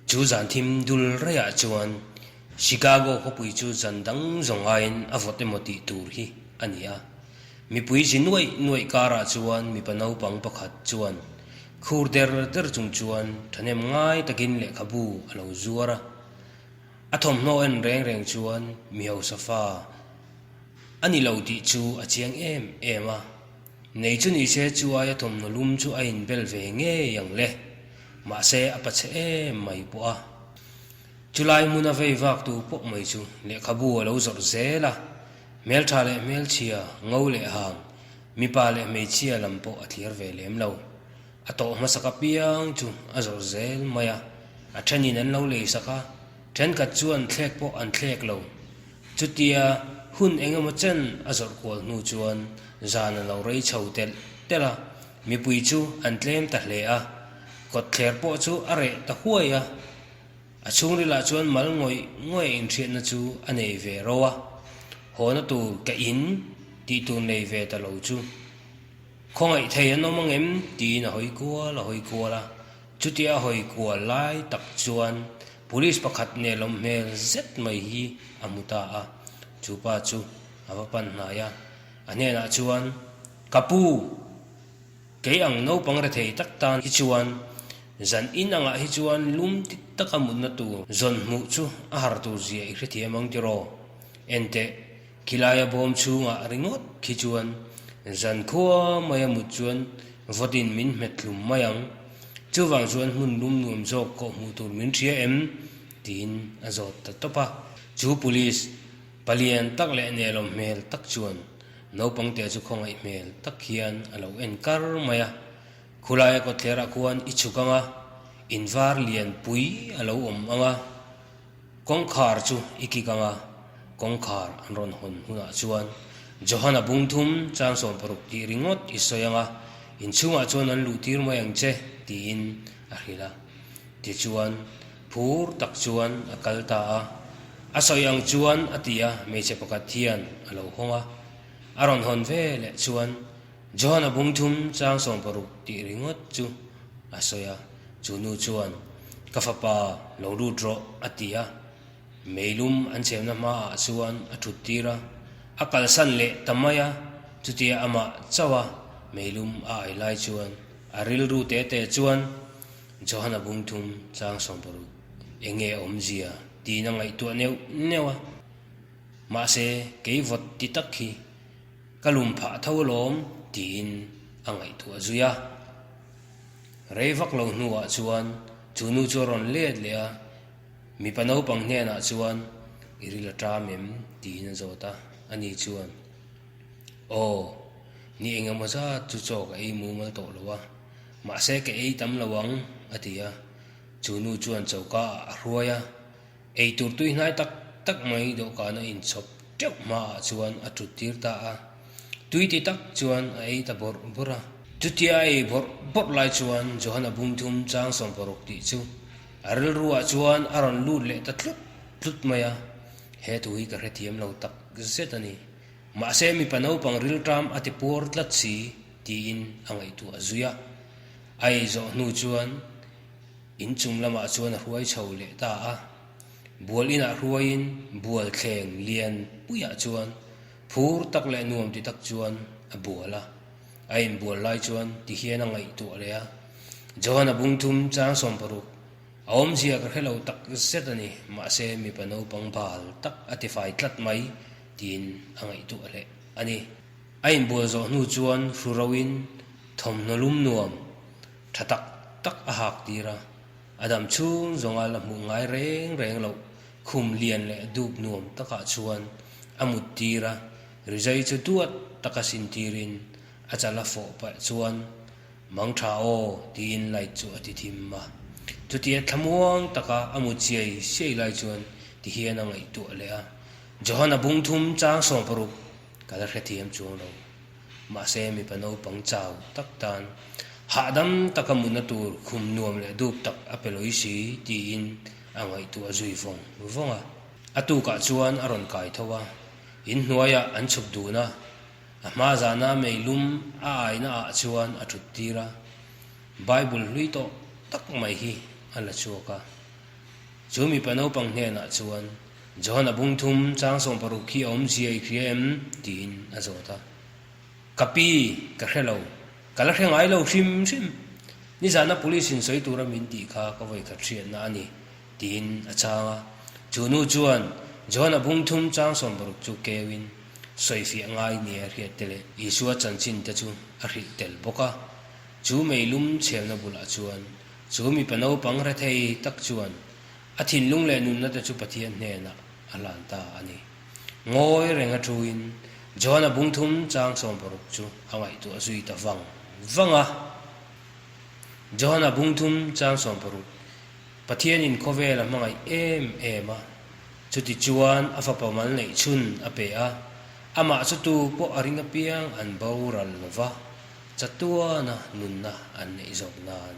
Chu zan thim dul reiah chuan Chicago khawpui chu zan dang zawng aiin a vawt emaw tih tur hi a ni a. Mipui zi nuaih nuaih karah chuan mipa naupang pakhat chuan khur der der chung chuan thahnem ngai takin lehkhabu a lo zuar a. A thawmhnaw en reng reng chuan mi hausa fa a ni lo tih chu a chiang em em a. Nei chu ni se chu aia thawmhnaw lum chu a inbel ve ngei ang le. Mahse a pachhe em mai pawh a. Chulai hmuna vei vak tu pawh mai chu lehkhabu a lo zawrh zel a. Hmeltha leh hmelchhia, ngo leh hang, mipa leh hmeichhia lam pawh a thlir ve lem lo. A tawh hmasak apiang chu a zawrh zel mai a. A thenin an lo leisak a, thenkhat chuan thlek pawh an thlek lo. Chutia hun eng emaw chen a zawrh kual hnu chuan zan a lo rei chho telh telh a, mipui chu an tlem ta hle a, kawtthler pawh chu a reh ta huai a, a chhungrilah chuan mal ngawih ngawih a inhriatna chu a nei ve ro a, hawna tur ka in tih tur nei ve ta lo chu khawngaih thei an awm angem tiin a hawi kual a hawi kual a. Chutia a hawi kual lai tak chuan Police pakhat nelawm hmel zet mai hi a hmu ta a, chu pa chu a va pan hnai a, a hnenah chuan, Ka pu, kei ang naupang rethei tak tan hi chuan zan in angah hi chuan lum ti taka mutna tur zawn hmuh chu a har tur zia i hrethiam ang tiraw? Enteh, Khilaia bawm chhungah ringawt khi chuan zan khua maia mut chuan vawtin min hmet hlum mai ang. Chuvang chuan hmun lum nuam zawk kawh hmuh tur min hria em? tiin a zawt ta tawp a. Chu police palian tak leh nelawm hmel tak chuan naupangte chu khawngaih hmel tak hian a lo en kar mai a. Khulaia kawtthlerah khuan i chhuk ang a, in var lian pui a lo awm ang a. Kawngkhar chu i kik ang a, kawngkhar an rawn hawn hunah chuan Johana bung thum chang 60 tih ringawt i sawi ang a, inchhungah chuan an luh tir mai ang che tiin a hrilh a. Tichuan, phur tak chuan a kal ta a, a sawi ang chuan a ti a, hmeichhe pakhat hian a lo hawng a. A rawn hawn ve leh chuan Johana bung thum chang 60 tih ringawt chu a sawi a. Chu nu chuan, Ka fapa, lo lut rawh, a ti a. Meilum an chhemna hmaah chuan a thut tir a, a kalsan leh ta mai a. Chutia amah chauh a meilum a ai lai chuan a rilru te te chuan, Johana bung thum chang 60, eng nge awmzia? tiin a ngaihtuah neuh neuh a. Mahse, kei vawt ti tak hi ka lum phah tho alawm, tiin a ngaihtuah zui a. Rei vak lo hnuah chuan chu nu chu a rawn let leh a, mipa naupang hnenah chuan, I ril a ṭam em? tiin a zawt a, ani chuan, Aw, ni eng emaw zat chu chaw ka ei mumal tawh lo a, mahse ka ei tam lo ang, a ti a. Chu nu chuan choka ah a hruai a, Ei tur tui hnai tak tak mai dawhkan a inchhawp teuh hmaah chuan a tut tir ta a, tui ti tak chuan a ei ta bawrh bawrh a. Chutia a ei bawrh bawrh lai chuan Johana bumthum chang 60 tih chu a rilruah chuan a rawn lut leh ta tlut tlut mai a, he thu hi ka hrethiam lo tak zet a ni. Mahse mipa naupang rilṭam a ti puar tlat si tiin a ngaihtuah zui a. A ei zawh hnu chuan In chung lamah chuan a hruai chho leh ta a, bual inah hruaiin bual thleng lian puiah chuan phur tak leh nuam ti tak chuan a bual a. A inbual lai chuan ti hian a ngaihtuah leh a, Johana bung thum chang 60, a awmzia ka hre lo tak zet a ni, mahse mipa naupang bal tak a tifai tlat mai tiin a ngaihtuah leh a ni. A inbual zawh hnu chuan hru roin thawmhnaw lum nuam Tha tak tak a hak tir a, a dam chhung zawnga la hmuh ngai reng reng loh khum lian leh dup nuam takah chuan a mut tir a, rizai chu duat taka sin tirin a chal a fawh pah chuan Mang tha aw tiin light chu a ti thim a. Chutia thlamuang taka a mut chiai siai lai chuan ti hian a ngaihtuah leh a, Johana bung thum chang 60 ka la hrethiam chuang lo. Mahse mipa naupang chau tak tan hahdam taka mutna tur khum nuam leh dup tak a pe lawi si tiin a ngaihtuah zui vawng vawng a. A tukah chuan a rawn kai tho a, in hnuaiah an chhuk dun a, a hma zana meilum a aina ah chuan a thut tir a, Bible hlui tawh tak mai hi a la chhuak a. Chu mipa naupang hnenah chuan, Johana bung thum chang 60 khi a awmzia i hria em? tiin a zawt a. Ka pi, ka hre lo. Ka la hre ngai lo hrim hrim. Nizana police in sawi tura min tih kha ka vawikhat hriatna a ni, tiin a chhang a. Chu nu chuan Johana bung thum chang 60 chu keuin sawifiah ngai nia hriat te leh Isua chanchin te chu a hrilh tel bawk a. Chu meilum chhelna bulah chuan chu mipa naupang rethei tak chuan a thinlung leh nunna te chu Pathian hnenah a hlan ta a ni. Ngawi reng a thuin Johana bungthum chang 60 chu a ngaihtuah zui ta vang vang a. Johana bungthum chang 60 Pathianin khawvel a hmangaih em em a, chuti chuan a fapa mal neih chhun a pe a, amah chu tu pawh a ring apiang an boral lo va, chatuana nunna an neih zawk nan.